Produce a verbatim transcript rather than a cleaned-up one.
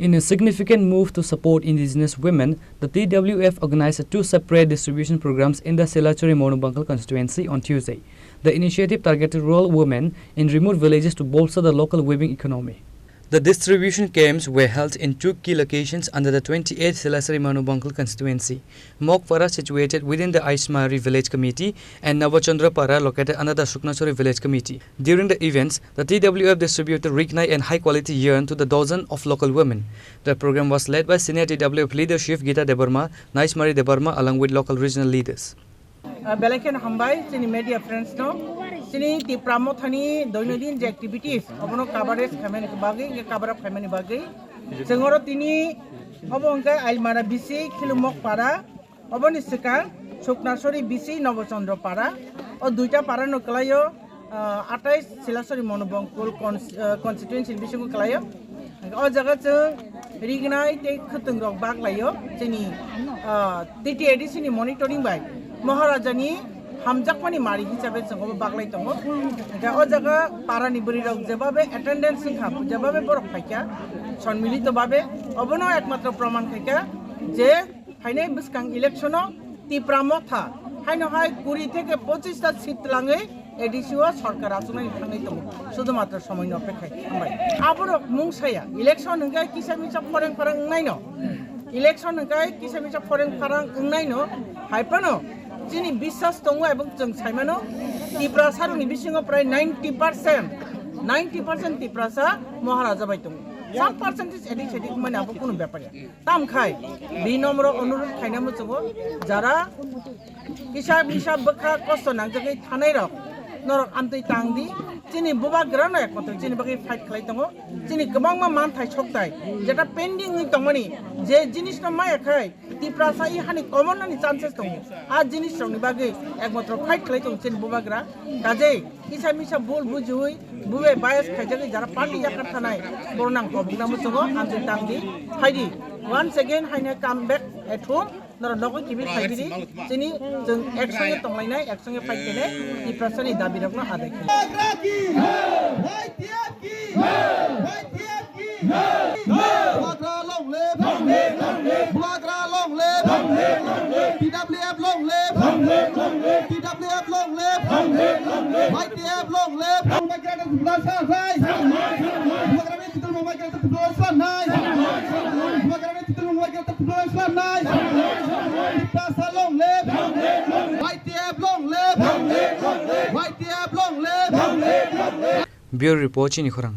In a significant move to support indigenous women, the T W F organized two separate distribution programs in the Silachari Monubongkol constituency on Tuesday. The initiative targeted rural women in remote villages to bolster the local weaving economy. The distribution camps were held in two key locations under the twenty-eighth Silachari Monubongkol constituency. Mokpara, situated within the Aismari Village Committee, and Navachandrapara, located under the Suknachari Village Committee. During the events, the T W F distributed rignai and high-quality yarn to the dozen of local women. The program was led by senior T W F leadership Gita Debbarma, Naismari Debbarma, along with local regional leaders. Ah, belai kheno hambai chini media friends no. Chini Tipra Mothani doinodin je activities, obono coverage khaimani bagwi, cover up khaimani bagwi. Chwng oro tini obo hwnkhe Ailmara bisi Khilumok para, oboni swkang Suknasori bisi Nobochandra para. O duita para no kwlaio, ah, atais Silachari Monubongkol cons-, ah, constituency ni bisingo kwlaio. O jaga chwng rignai tei khwtwng rok bak laio chini, ah, T T A D C ni monitoring bai Maharaja ni hamjakmani mari hisabe chwng obo bak lai tongo. Hwnkhe o jaga para ni bwrwi rok jebabe attendance wngkha, jebabe borok phaikha sonmilito babe, obono ekmatro proman khaikha je phainai bwskang election o Tipra Motha haino hai kuri theke pochis ta seat twlangwi A D C o sorkar achuknani thangwi tongo, sudhumatro somoino opekhai. Hambai. Aborok mung saya, election hwnkhe kisa misa phoreng pharang wngnaino, election hwnkhe kisa misa phoreng pharang wngnaino, hai phano chini biswas tongo ebong chwng saimano Tiprasarokni bisingo prai ninety percent, ninety percent Tiprasa Maharaja bai tongo. Some percentage edik sedik wngmani abo kunu bepar ya. Tamkhai bini nomoro onurodh khaina muchungo, jara kisa misa bwkha kosto nangjagwi thanai rok, norok amtwi tang di, chini bubagra no ekmatro chini bagwi fight khlai tongo, chini kwbangma manthai sokthai jeta pending wngwi tongmani, je jinis no maya khai Tiprasa i hani common nani chances tongo, a jinis rokni bagwi ekmatro fight khlai tongo chini bubagra, kajei kisa misa bul bujiwi, bube bias khaijagwi jara party yakar thanai, borok nang kobokna muchungo, amtwi tang di, phaidi, once again haino come back at home, norok nokoi kibi phaidi, chini chwng ek songe tonglainai, ek songe fight khainai, Tiprasani dabi rokno adai khainai. Bubagra long live! Long live, long live! Bubagra long live! Long live, long live! T W F long live! Long live, long live! T W F long live! Long live, long live! Y T F long live! Bubagra ni Tiprasa nai! Bubagra ni Tiprasa nai! Bubagra ni Tiprasa nai! Tiprasa long live! Y T F long live! Y T F long live! Bureau Report, Chini Khorang.